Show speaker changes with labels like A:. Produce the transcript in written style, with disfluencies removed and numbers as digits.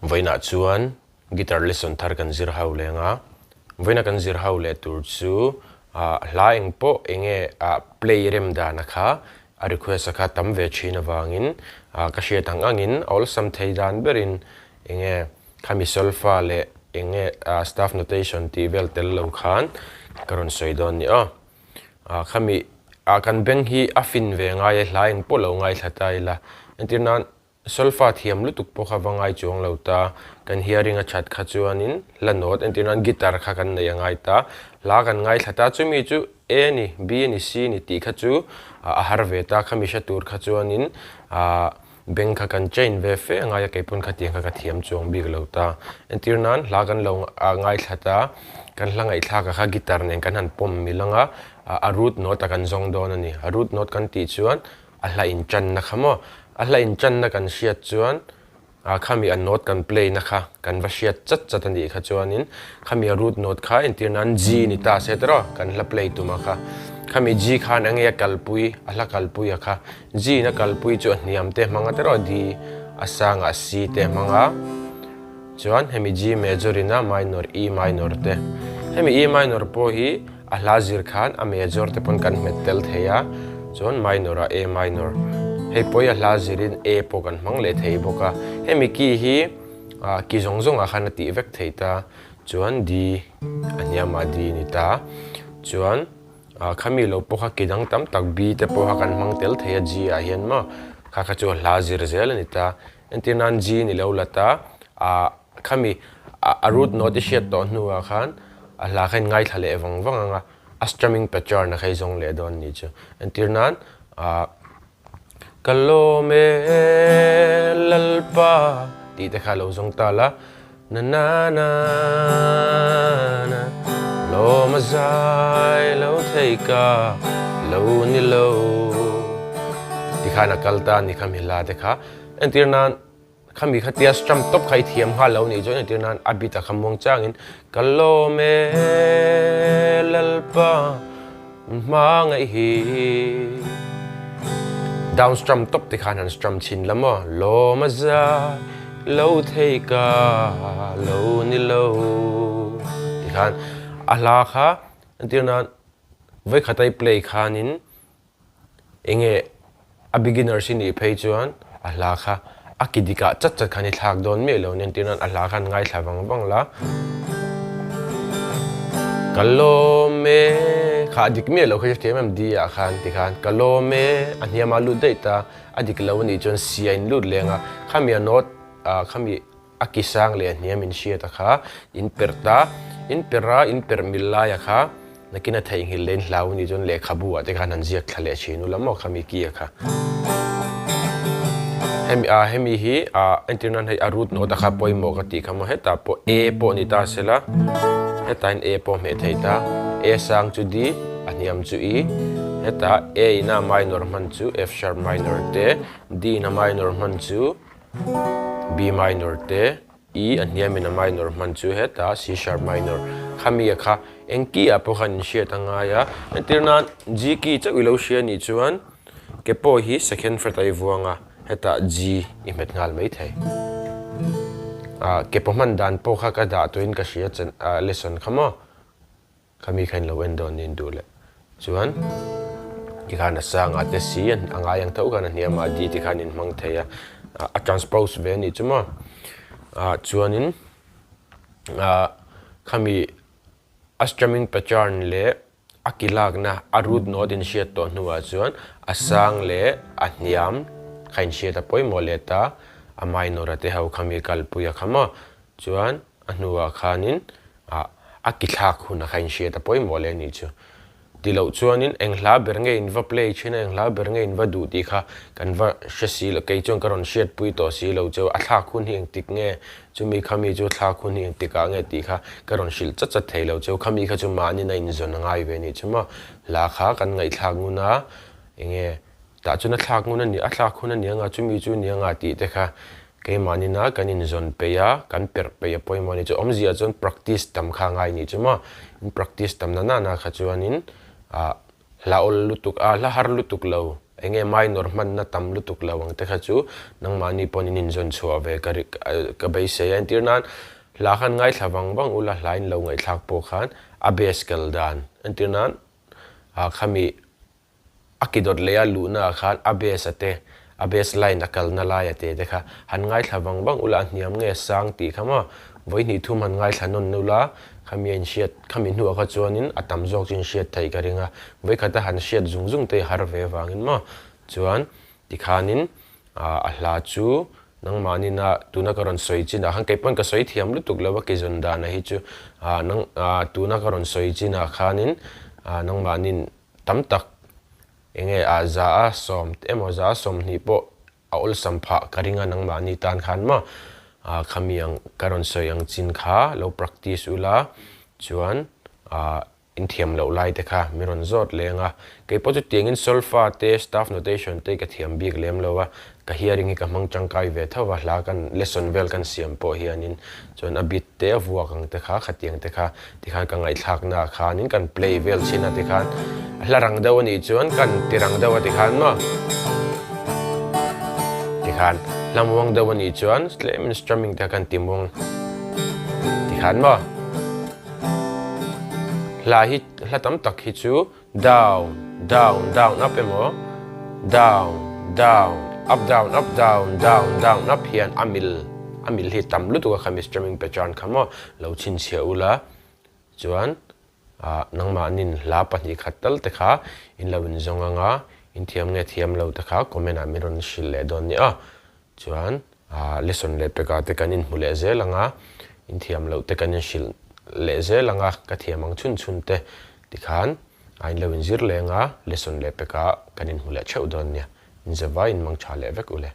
A: Vawiinah chuan guitar lesson thar kan zir ho leng a, vawiina kan zir ho leh tur chu hla eng pawh eng nge play rem dana kha a request a kha tam ve thin avangin ka hriat ang angin a awlsam thei dan berin eng nge khami solfa leh eng nge staff notation tih vel tel lo khan ka rawn sawi dawn ni aw. Khami kan beng hi a fin ve ngai e hla eng pawh lo ngaithla ta ila entir nan Solfa thiam lutuk pawh kha va ngai chuang lo ta, kan hearing a that kha chuanin hla note entir nan guitar kha kan nei a ngai ta, hla kan ngaithla ta, chumi chu A ni, B ni, C ni tih kha chu a har ve ta, khami hre tur kha chuanin beng kha kan chain ve fe a ngai a, keipawn khatiang kha ka thiam chuang bik lo ta. Entir nan hla kan lo ngaithla ta, kan hla ngaihthlak a kha guitar nen kan han pawm mil ang a, a root note a kan zawng dawn a ni, a root note kan tih chuan A hla inchanna kha maw? A hla inchanna kan hriat chuan ah khami a note kan play na kha kan va hriat chat chat a nih kha chuanin khami a root note kha entir nan G ni ta se tawrh aw kan hla play tuma kha khami G khan eng nge a kalpui a hla kalpui a kha G in a kalpui chu a hniam te hmang a tawrh aw D a sangah C te hmang a chuan hemi G major in a minor E minor te hemi E minor pawh hi A hla zir khan a major te pawn kan hmet tel thei a, chuan minor ah A minor. Hei pawh hi a hla zirin A pawh kan hmang leh thei bawk a. Hemi key hi ki zawng zawng ah khan a tih vek thei ta, chuan D a hniam ah D a ni ta. Chuan khami lo pawh kha ki dang tam tak B te pawh kha kan hmang tel thei a G ah hian maw kha kha chu a hla zir zel a ni ta. Entir nan G ni lo la ta, Khami a root note i hriat tawh hnuah khan a hla kha in ngaithla leh vang vang ang a, a strumming pattern a kha i zawng leh dawn nih chu. Entir nan ah Ka lawm e Lalpa tih te kha lo zawng ta la, na na na na lawm a zai lo thei ka lo ni lo ti khan a kal ta a ni khami hla te kha. Entir nan. Khami kha tia strum tawp kha i thiam nghal lo nih chuan entir nan a bit a kha muang changin Ka lawm e Lalpa hmangaih hi down strum tawp te khan han strum chhin la maw lawm a za lo thei ka lo ni lo ti khan a hla kha entir nan vawikhat a i play khanin Enge a beginner si nih phei chuan a hla kha a ki dikah chat chat khan i thlak dawn miah lo nen tirnan a hla khan ngaithla vang vang la. Ka lawm e kha a dik miah lo kha hre thiam em D ah khan ti khan ka lawm e a hniam ah lut daih ta a dik lo anih chuan C a in lut leng a khami a note ah khami a ki sang leh a hniam in hriat a kha in perh ta in perh a in perh mil lai a kha nakin a theihnghilh leh in hlau anih chuan lehkhabu ah te khan han ziak thla leh thin ula maw khami ki a kha hemi ah hemi hi ah entir nan hei a root note a kha pawimawh ka tih kha maw hetah pawh A pawh ni ta sela hetah hian A pawh hmeh thei ta A sang chu D a hniam chu E hetah A in a minor hman chu F sharp minor te D in a minor hman chu B minor te, E a hniamin a minor hman chu hetah C sharp minor khami a kha eng key ah pawh khan inhriat a ngai a. Entir nan G key chauh i lo hria nih chuan ke pawh hi second fret ah i vuang a, hetah G i hmet nghal mai thei. Ah ke pawh hman dan pawh kha ka dah tawhin ka hria chan ah lesson kha maw. Khami kha in lo en dawn nin duh leh chuan tikhan a sangah te si a ngai ang tho khan a hniamah D tikhan in hmang thei a, a transpose ve anih chu maw. Ah chuanin ah khami a strumming pattern leh a ki lakna a root note in hriat tawh hnuah chuan a sang leh a hniam kha in hriat a pawimawh leh ta a minor a te ho khami kalpui a kha maw chuan a hnuah khanin ah a ki thlak hun a kha inhriat a pawimawh leh anih chu. Ti loh chuanin eng hla ber nge in va play thin a, eng hla ber nge in va duh tih kha kan va hre si lo, kei chuan ka rawn hriatpui tawh si lo cheu, a thlak hun hi engtik nge, chumi khami chu thlak hun hi engtik ah nge tih kha ka rawn hrilh chat chat thei lo cheu, khami kha chu mahni a inzawn a ngai ve anih chu maw, hla kha kan ngaihthlak ngun a, enge Tah chuan a thlak ngun a ni, a thlak hun a ni anga, chumi chu ni anga tih te kha keimahnin a kan inzawn peih a, kan perh peih a pawimawh a ni chu. Awmzia chuan practice tam kha a ngai nih chu maw? In practice tam na nana kha chuanin ah hla awl lutuk, ah hla har lutuk lo. Enge minor hmanna tam lutuk lo ang te kha chu nangmahni pawn in inzawn chhuah ve ka ka beisei a. Entir nan hla khan ngaithla vang vang ula hla in lo ngaihthlak pawh khan a bass kal dan entir nan ah khami a ki dawt leh a luhna ah khan a bass a te a bass line a kalna lai a te te kha han ngaithla vang vang ula a hniam nge sang tih kha maw vawihnih thum han ngaithla nawn ula khami a inhriat khami hnuah kha chuanin a tam zawk chu inhriat theih ka ring a vawikhat a han hriat zung zung te har ve vangin maw chuan tikhanin ah a hla chu nangmahnina tuna ka rawn sawi chinah khan kei pawn ka sawi thiam lutuk lo a kizawn dana hi chu ah nang ah tuna ka rawn sawi chinah khanin ah nangmahnin Tam tak enge ah za a sawm emaw za a 20 pawh a awlsam phah ka ring a nangmahni tan khan maw ah khami ang ka rawn sawi ang chin kha lo practice ula chuan ah in thiam loh lai te kha mi rawn zawt leng a kei pawh chu tiangin solfa te staff notation te ka thiam bik lem lo a Ka hearing hi ka hmang tangkai ve tho va, hla kan lesson vel kan siam pawh hianin chuan a bit te a vuak ang te kha, khatiang te kha tikhan ka ngaihthlakna ah khanin kan play vel thin a tikhan hla rang deuh anih chuan kan ti rang deuh a tikhan maw tikhan hla muang deuh anih chuan tlemin strumming te kha kan ti muang tikhan maw hla hi hla tam tak hi chu Down, down, down, up emaw, down, down, up, down, up, down, down, down, up hian a mil, a mil hi tam lutuk a khami strumming pattern kha maw lo chhinchhiah ula chuan ah nangmahnin hla 2 khat tal te kha in lo inzawng anga in thiam nge thiam lo te kha comment ah min rawn hrilh leh dawn nia. Chuan lesson leh peka te kan inhmu leh zel ang a, inthiam loh te kan inhrilh leh zel ang a, ka thiam ang chhun chhun te tikhan a in lo inzir leng a, lesson leh peka kan inhmu leh theuh dawn nia. Inzavai in mang tha leh vek u le.